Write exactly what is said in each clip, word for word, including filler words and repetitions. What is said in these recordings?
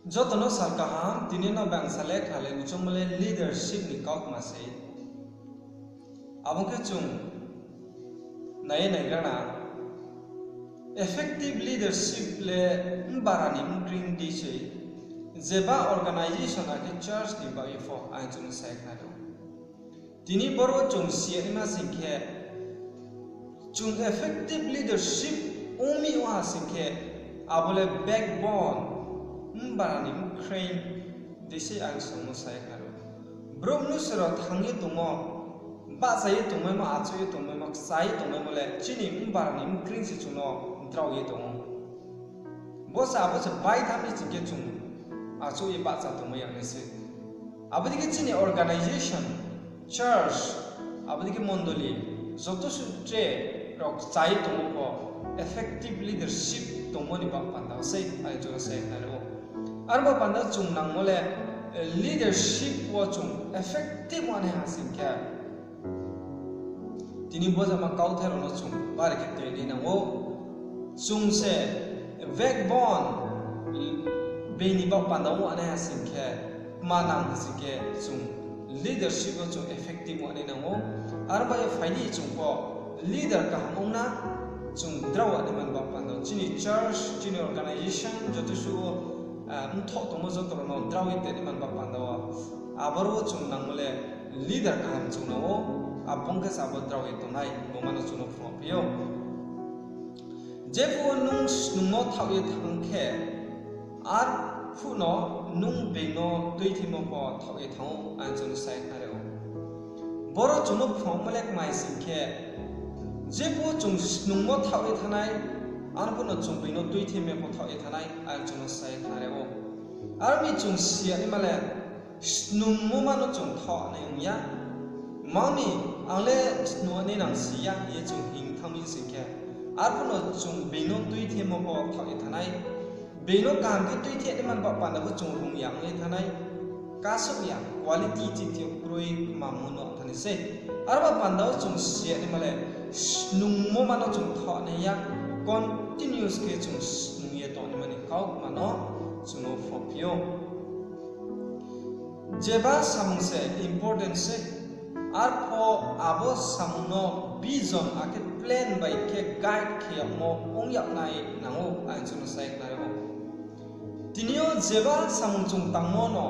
Joto no sal kaham, tini no bangsa le khnalai ni choungmo le leadership ni kautma sei. Abo khe chung nai ye naigra na, effective leadership le mbara ni mkring dei sei, jeba organisation akhe church ni baoh ye pho ang chung no sai khnari ou. Tini boro chung si ya naima sing khe, chung effective leadership ong mi ong ha sing khe, abo le backbone, mbara ni mkring dei sei ang chung no sai khnari ou. Brouh mnusu rao thanng ye tongmo, bahcha ye tongmaimo, achouh ye tongmaimo, kchai ye tongmaimo le chini mbara ni mkring se chung no drao ye tong ou. Bo se abo se baithang mi sing khe chung achouh ye bahcha tongmai ya nai se. Abo dei khe chini organisation, church, abo dei khe mondoli, joto suh tre rao kchai ye tongmo pho effective leadership tongmo ni baoh panda wo sei, ang chung no sai khnari ou. Aro baoh panda chung nangmo le, leadership wo chung effective ong nai ha sing khe, tini bo jama kauthai rao no chung bari khe toi nai nang ou. Chung se backbone, being ni baoh panda ong nai ha sing khe, kma nang ha sing khe chung leadership wo chung effective ong nai nang ou. Aro bai ye phai di chung pho leader kaham ong na, chung drao naima ni baoh panda wo chini church, chini organisation, joto suh wo, mthoh tongmo joto rao no drao ye tongnaima ni baoh panda wo. Aboro wo chung nangmo le leader kaham chung nang ou, abo ong khe se abo drao ye tongnai, bo ma no chung no phrungphi ou. Jephuh wo nung snungmo thaoh ye thanng khe, arphuh no nung being no tuithimo pho thaoh ye thanng ou, ang chung no sai khnari ou. Boro chung no phrungmo le kmai sing khe, jephuh chung snungmo thaoh ye thanng nai, arphuh no chung being no tuithimo pho thaoh ye thanng nai, ang chung no sai khnari ou. Aro mi chung si ya naima le, snungmo ma no chung thaoh nai ong ya. Mami, ang le snung nai nang si ya, hing ye chung hing thanng mi sing khe, arphuh no chung being no tuithimo pho thaoh ye thanng nai. Being no kaham khe tuithe naima ni baoh panda pho chung rung ya ong ye thanng nai. Kasouh ya, quality chini thing yo kroi kma mo no thanng nai sei. Aro baoh panda wo chung si ya naima le, snungmo ma no chung thaoh nai ya, continuous khe chung snung ye tongnaima ni kautma no chung no phrungphi ou. Jeba samung se important sei, arpho abo samung no vision akhe plan bai khe guide khe yagmo ong yag nai nang ou, ang chung no sai khnari ou. Tini yo jeba samung chung tangmo no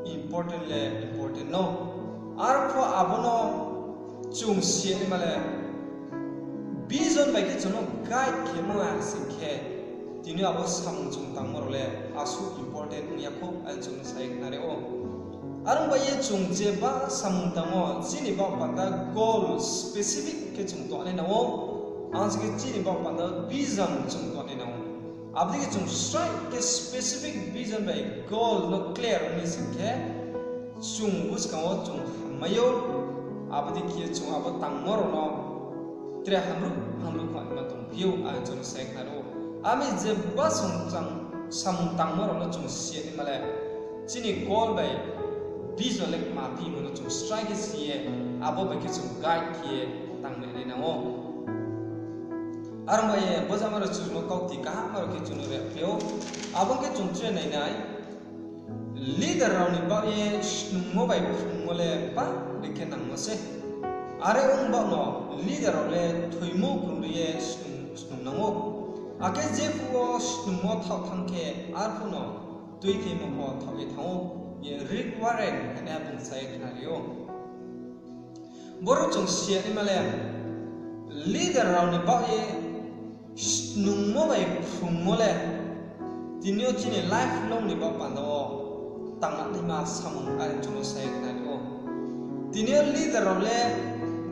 important le important no. Arpho abo no chung si ya naima le, vision bai khe chung no guide khemo ha sing khe, tini yo abo samung chung tangmo rao le asuh important ong ya khou, ang chung no sai khnari ou. Are ong bai ye chung jeba samung tangmo, chini baoh panda goal specific khe chung tong nai nang ou. Ang se khe chini baoh panda vision chung tong nai nang ou. Abo dei khe chung srai khe specific vision bai goal no clear ong mi sing khe, chung buskang wo chung hammai ou. Abo dei khe chung abo tangmo rao no tre hamruh hamruh khe ma tongphi ou, ang chung no sai khnari ou. Ami jeba samung tangmo rao no chung si ya naima le, chini goal bai vision le kma phimo no chung srai khe si ye, abo bai khe chung guide khe ye tangmai nai nang ou. Are ong bai ye bo jama rao chung no kaukti kaham rao khe chung no rephi ou. Abo khe chung tre nai nai. Leader rao ni baoh ye snungmo bai phrungmo le bari khe nangmo se. Are ong baoh no leader rao le thoimo krungri ye snung nang ou. Akhe jephuh wo snungmo thaoh thanng khe arphuh no tuithimo pho thaoh ye thanng ou, ye Rick Warren hing ye bung sa ye khnari ou. Boro chung si ya naima le, leader rao ni baoh ye snungmo bai phrungmo le, tini yo chini lifelong ni baoh panda wo tangnaima samung are chung no sa ye khnari ou. Tini yo leader rao le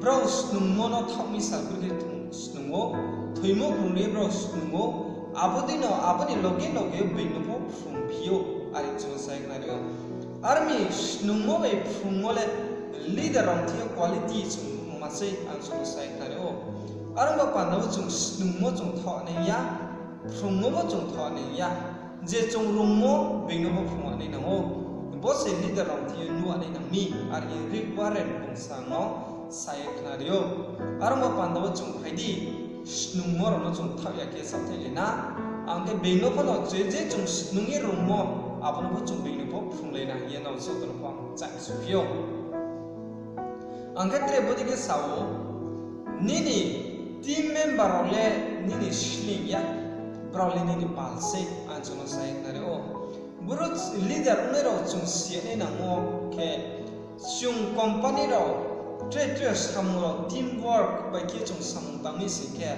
brao snungmo no thaoh mi salkri khe snung ou, thoimo krungri ye brao snung ou, abo dei no abo ni loge loge yo being no pho phrungphi ou, are chung no sa ye khnari ou. Are mi snungmo bai phrungmo le leader rao thing yo quality chung nuhmo ma sei, ang chung no sa ye khnari ou. Are ong ba panda wo chung snungmo chung thaoh nai ya, phrungmo bo chung thaoh nai ya. Je chung rungmo being no bo phrung nai nang ou. Bo se leader rao thing yo nuh nai nang mi, are ye Rick Warren bung sa no sa ye khnari ou. Are ong ba panda wo chung phai di, snungmo rao no chung thaoh ya khe saohthaih lai na. Ang khe being no pho no je je chung snung ye rungmo, abo no pho chung being no pho phrunglai na hing ye nrao joto no pho ang chai suphi ou. Ang khe tre bodei khe sa ou, nini team member rao le nini sleing ya, brao le nini pal sei, ang chung no sa ye khnari ou. Boro leader ongnai rao chung siya nai nangmo khe, chung company rao tre tre samung rao team work bai khe chung samung tang mi sing khe,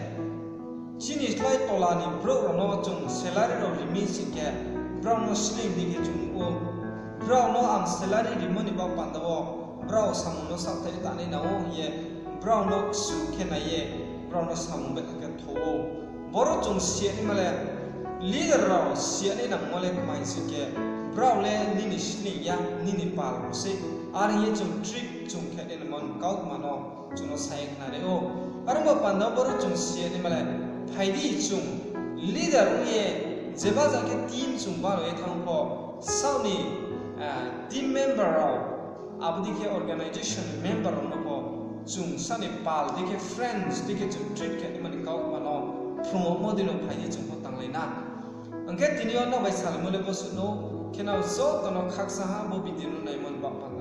chini slái tola ni brouh rao no chung salary rao ri mi sing khe, brao no sleing dei khe chung nuh ou. Brao no ang salary rimo ni baoh panda wo, brao samung no saohthai ta nai nang ou hing ye, brao no ksu khe nai ye, brao no samung bai khe thou ou. Boro chung siya naima le, leader rao siya nai nangmo le kmai sing khe, brao le nini sleing ya, nini pal rao sei. Are hing ye chung treat chung khe nai nangmo ni kautma no chung no sa ye khnari ou. Are ong ba panda boro chung siya naima le, phai di chung leader ong ye, jeba ja khe team chung bano ye thanng pho, saoh ni team member rao, abo dei khe organisation member rao no pho chung sani pal dei khe, friends dei khe chung treat khe naima ni kautma no phrungmo dei no phai di chung pho tanglai na. Ang khe tini yo nrao bai salaimo le bo suh no, khe nrao joto no khakchang ha bo video no naimo ni baoh panda.